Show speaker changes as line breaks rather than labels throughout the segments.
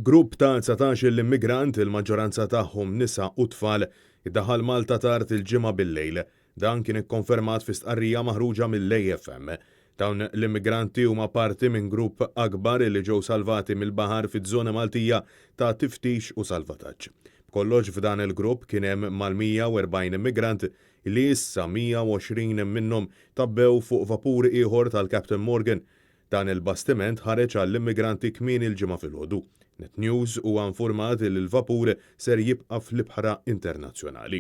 Grupp ta' 19-il immigrant, il-maġġoranza tagħhom nisa u tfal, iddaħħal Malta tard il-Ġimgħa bil-lejl. Dan kien ikkonfermat fi stqarrija maħruġa mill-AFM. Dawn l-immigranti huma parti minn grupp akbar li ġew salvati mill-baħar fiż-żona Maltija ta' tiftix u salvataġġ. B'kollox f'dan il-grupp kien hemm mal-140 immigrant li issa 120 minnhom tgħabbew fuq vapur ieħor tal-Captain Morgan. Dan il-bastiment ħareġ għall-immigranti kmieni l-Ġimgħa filgħodu. Net News huwa infurmat li l-vapur ser jibqa' fl-ibħra internazzjonali.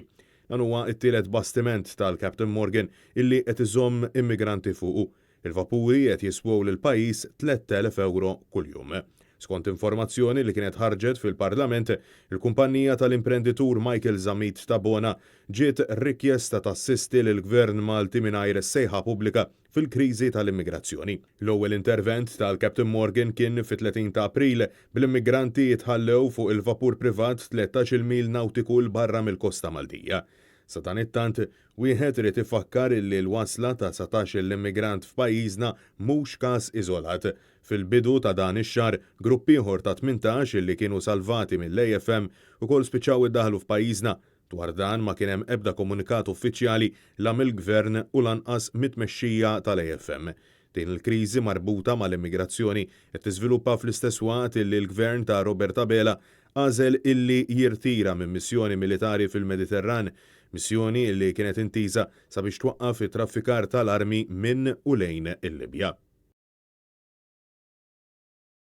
Dan huwa t-tielet bastiment tal-Captain Morgan illi qed iżomm immigranti fuqu. Il-vapuri qed jiswew lill-pajjiż 3,000 ewro kuljum. Skont informazzjoni li kienet ħarġet fil-Parlament, il-kumpanija tal-imprenditur Michael Zammit Tabona ġiet rikjesta tassisti lill-Gvern Malti mingħajr sejħa pubblika fil-kriżi tal-immigrazzjoni. L-ewwel intervent tal-Captain Morgan kien fit-30 ta' April, bl-immigranti jitħallew fuq il-vapur privat 13-il mil nawtiku 'l barra mill-kosta Maltija. Sadanittant, wieħed irid ifakkar illi l-wasla ta' 19-il immigrant f'pajjiżna mhux każ iżolat. Fil-bidu ta' dan ix-xahar, grupp ieħor ta' 18 illi kienu salvati mill-AFM ukoll spiċċaw iddaħħlu f'pajjiżna. Dwar dan ma kien hemm ebda komunikat uffiċjali la mill-Gvern u lanqas mit-tmexxija tal-AFM. Din il-kriżi marbuta mal-immigrazzjoni qed tiżviluppa fl-istess waqt illi l-Gvern ta' Robert Abela għażel illi jirtira minn missjoni militari fil-Mediterran, missjoni illi kienet intiża sabiex twaqqaf it-traffikar tal-armi minn u lejn il-Libja.